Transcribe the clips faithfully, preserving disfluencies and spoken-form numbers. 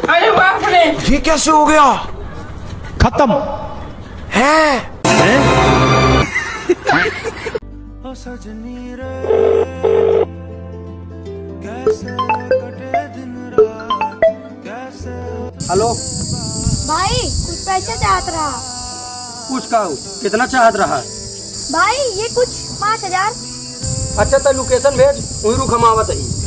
अरे बाप रे! ये कैसे हो गया? खत्म। है। हेलो। भाई, कुछ पैसा चाहत रहा। कुछ का हो? कितना चाहत रहा? भाई, ये कुछ पाँच हजार। अच्छा, तो location भेज, वहीं रुक, हम आवत ही।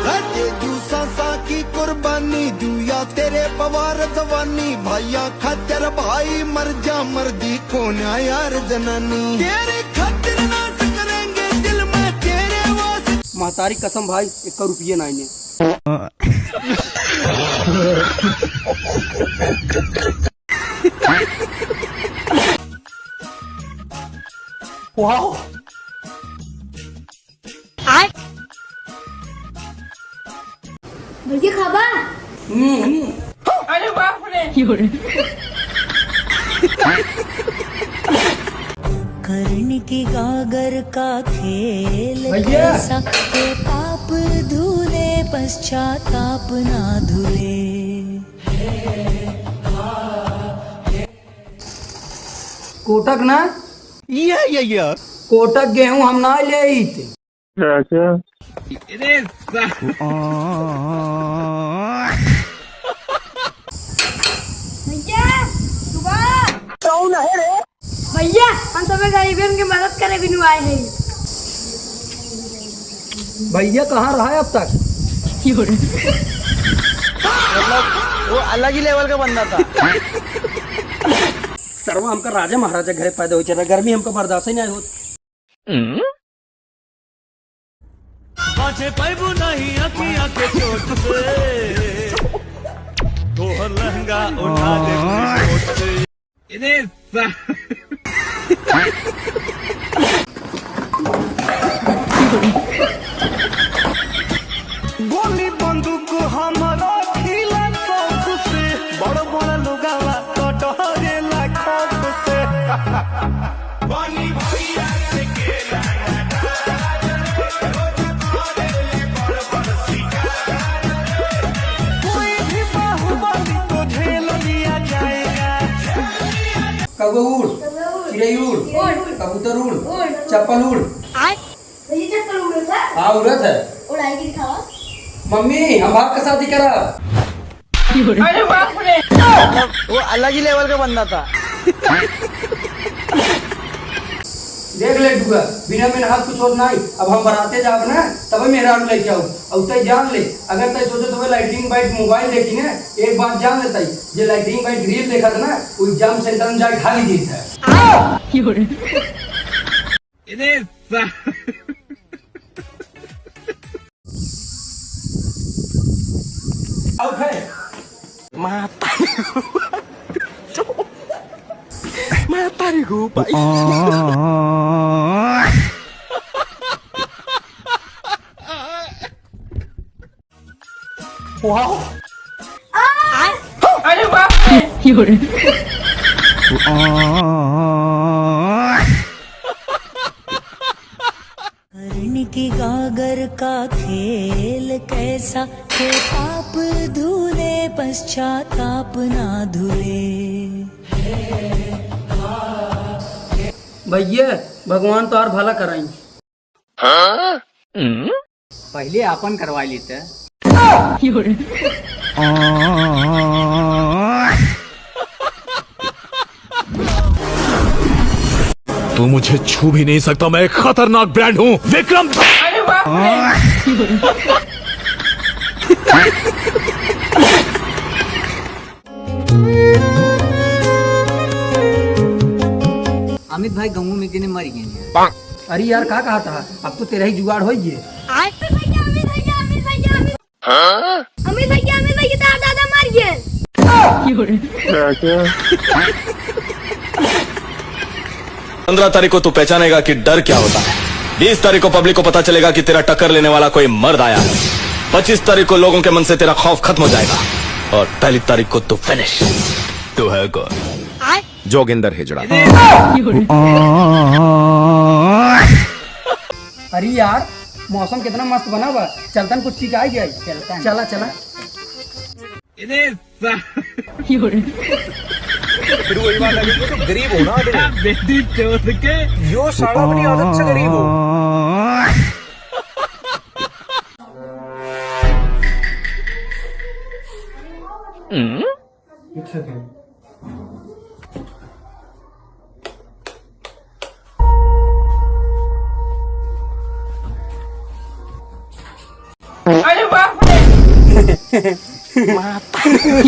है तेजू सासा की कुर्बानी, दूया तेरे पवार जवानी, भाइया खातिर भाई मर जा, मर्दी कोन्या यार जनानी। तेरे खातिर नाश करेंगे दिल में तेरे वास। महतारी कसम भाई, एक रुपये ना इन्हें। वाओ। भैया खाबा? हम्म, हम्म। अरे बाप रे। कर्ण की गागर का खेल भैया। कैसा, के पाप धुले पश्चाताप ना धुले। कोटक ना? या, या, या। कोटक गेहूं हम ना लेइत। अच्छा। भैया, सुबह। कौन है रे? भैया, हम सब गरीबन के मदद करे बिनु आए हैं। भैया कहाँ रहा है अब तक? मतलब, वो अलग ही level का बंदा था। सरवा हमका राजा महाराजा घरे पैदा होइके रहा, गर्मी हमका बर्दाश्त ही नहीं होत। बाँचे पैबू नहीं अखियाँ के चोट से, तोहर लहंगा उठा दे कोट से। इधर सा- गोली बंदूक हमारा खिला शौक से, बड़ बड़ लोगावा तो डरेला खौफ से। कोई भी बाहुबली को झेल लिया जाएगा। कौआ उड़, चिड़ै उड़, उड़। कबूतर उड़, उड़। चप्पल उड़। आय। ये चप्पल उड़त है? हाँ, उड़त है। उड़ाई के दिखावा। मम्मी, हम भाग के शादी करब। अरे बाप रे। मतलब, वो अलग ही level का बंदा था। देख ले डुआ, बिना मेहनत कुछ होत नाई। अब हम बराते जाब ना, तबे मेहरारू लेके आऊ। अउर तै जान ले, अगर तै सोचत होबे लैट्रिन बैठ mobile देखी ना, एक बात जान ले तै, जे लैट्रिन बैठ reel देखत ना, वो exam center में जाके खाली दीत है। इधर सा- Out है। माता माता रे गो भाई। वाओ। अरे बाप रे। कर्ण की गागर का खेल कैसा, के पाप धुले पश्चाताप ना धुले। भैया, भगवान तोहार भला कराई। पहिले आपन करवाई लेते। तू मुझे छू भी नहीं सकता, मैं एक खतरनाक brand हूँ, विक्रम। अमित भाई गंगू में किने मर गए हैं। अरे यार, का कहा था? अब तो तेरा ही जुगाड़ होई गए। अमित भैया, अमित भैया, अमित भैया, अमित हाँ? अमित भैया, अमित भैया, तार दादा मर गए। पन्द्रह तारीख को तू पहचानेगा कि डर क्या होता है। बीस तारीख को public को पता चलेगा कि तेरा टक्कर लेने वाला कोई मर्द आया है। पच्चीस तारीख को लोगों के मन से तेरा खौफ खत्म हो जाएगा। और पहली तारीख को तू finish। तू है कौन? जोगिंदर हिजड़ा। अरे यार, मौसम कितना मस्त बना बा, चलतन कुछ पी के आ जाए। चलतन। चला, चला। इधर सा- फिर वही बात आ गई कि गरीब हो ना, बेटी चोद के। यो साला अपनी आदत से गरीब हो। अरे बाप रे। माता रे।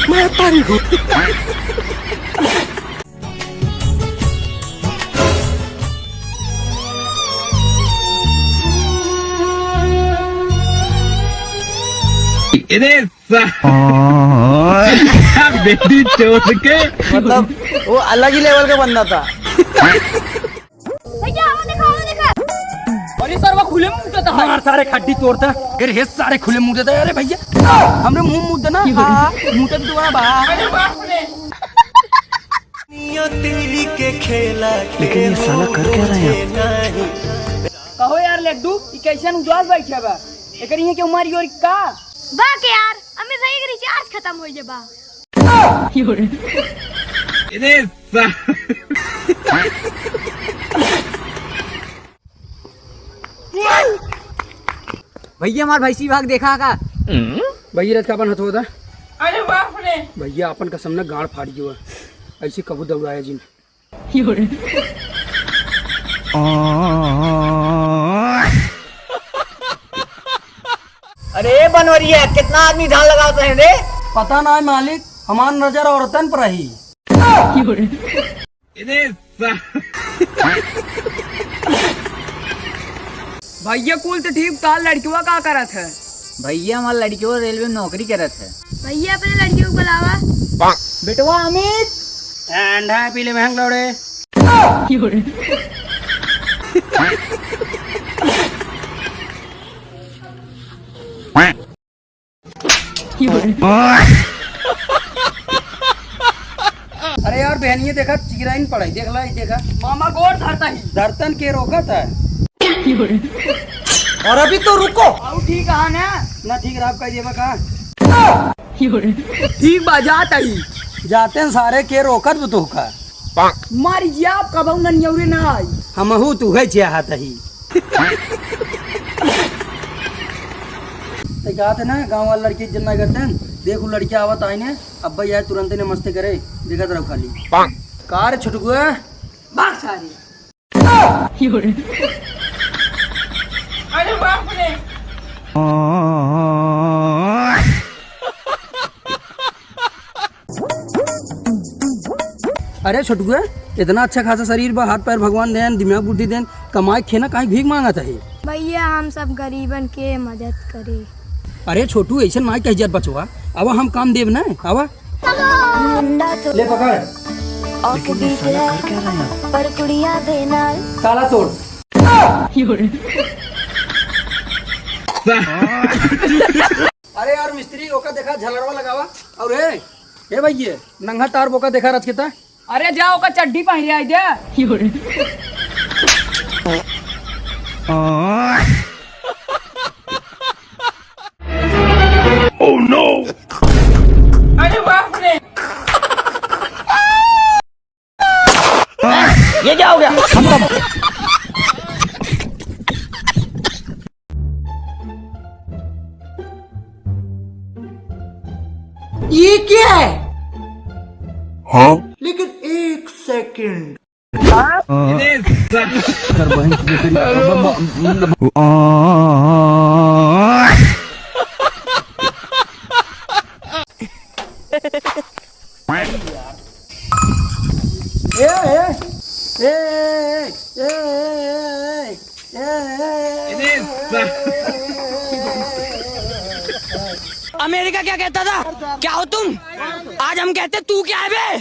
माता रे। इधर बेटी चोद के। मतलब, वो अलग ही लेवल का बंदा था। भैया, आओ देखा, आओ देखा। अरे सर, वो खुले मुंह देता है। मार सारे खड्डी तोड़ता। अरे हे सारे खुले मुंह देता है। अरे भैया, हमरे मुंह मुंह देना। हाँ, मुंह तो दुआ बा। अरे बाप रे। नियति के खेला के लेकिन ये साला कर क्या रहा है यहाँ? कहो यार लड्डू, ई कैसन उदास बैठे बा? एकर इहे के उमर योर का? बा के यार, अमित भाई के recharge खत्म होइ गए बा। इधर सा- भैया, हमार भैंसी भाग देखा का? भैया, रथ का अपन हथवा दा। अरे बाप रे। भैया, अपन कसम ना गाड़ फाड़ गयो। ऐसे कबू दौड़ाया जिन। अरे बनवरिया, कितना आदमी धान लगावत रहे रे? पता ना है मालिक, हमार नजर औरतन पर रही। इधर सा- भैया कुल तो ठीक, तार लड़किवा का करत है? भैया हमार लड़किवा रेलवे में नौकरी करत है। भैया अपने लड़कियों को बुलावा। बेटवा अमित। ठंडा पी ले महंग लौड़े। अरे यार बहनिये देखा, चिगराइन पड़ाई, देख ला, ई देखा। मामा गोड़ धरता ही। धरतन के रोकत है। और अभी तो रुको। आऊ ठीक है ना? ना ठीक रहा, कह देबा का? ठीक बा, जात ही। जाते हैं सारे के रोकत बा तोहका। मर जाब, कबहू ननियौरे ना आई। हमहू तुहे चाहत ही। तो कहते ना, गाँव वाले लड़की इज्जत ना करते हैं। देख, वो लड़की आवत आई ने, अब भाई आए तुरंत ने मस्ती करे, देखत रहो खाली। कार छुटगुआ। भाग सारे। अरे बाप रे। अरे छोटुआ, इतना अच्छा खासा शरीर बा, हाथ पैर भगवान देन, दिमाग बुद्धि देन, कमाए खेना काहे भीख मांगत है? भैया, हम सब गरीबन के मदद करे। अरे छोटू, ऐसे ना कह जात बचवा, अब हम काम देब ना, आवा। ले पकड़। लेकिन ये साला कर क्या रहा है यहाँ? ताला तोड़। अरे यार मिस्त्री, ओका देखा, झलरवा लगावा। और हे, हे भैया, नंगा तार बोका देखा रथ कितना। अरे जा, ओका चड्डी पहिरे आई दे। Oh no! अरे बाप रे! ये क्या हो गया? ये क्या है? हाँ? लेकिन एक सेकंड। ए, ए, ए, अमेरिका क्या कहता था? क्या हो तुम? आज हम कहते, तू क्या है बे?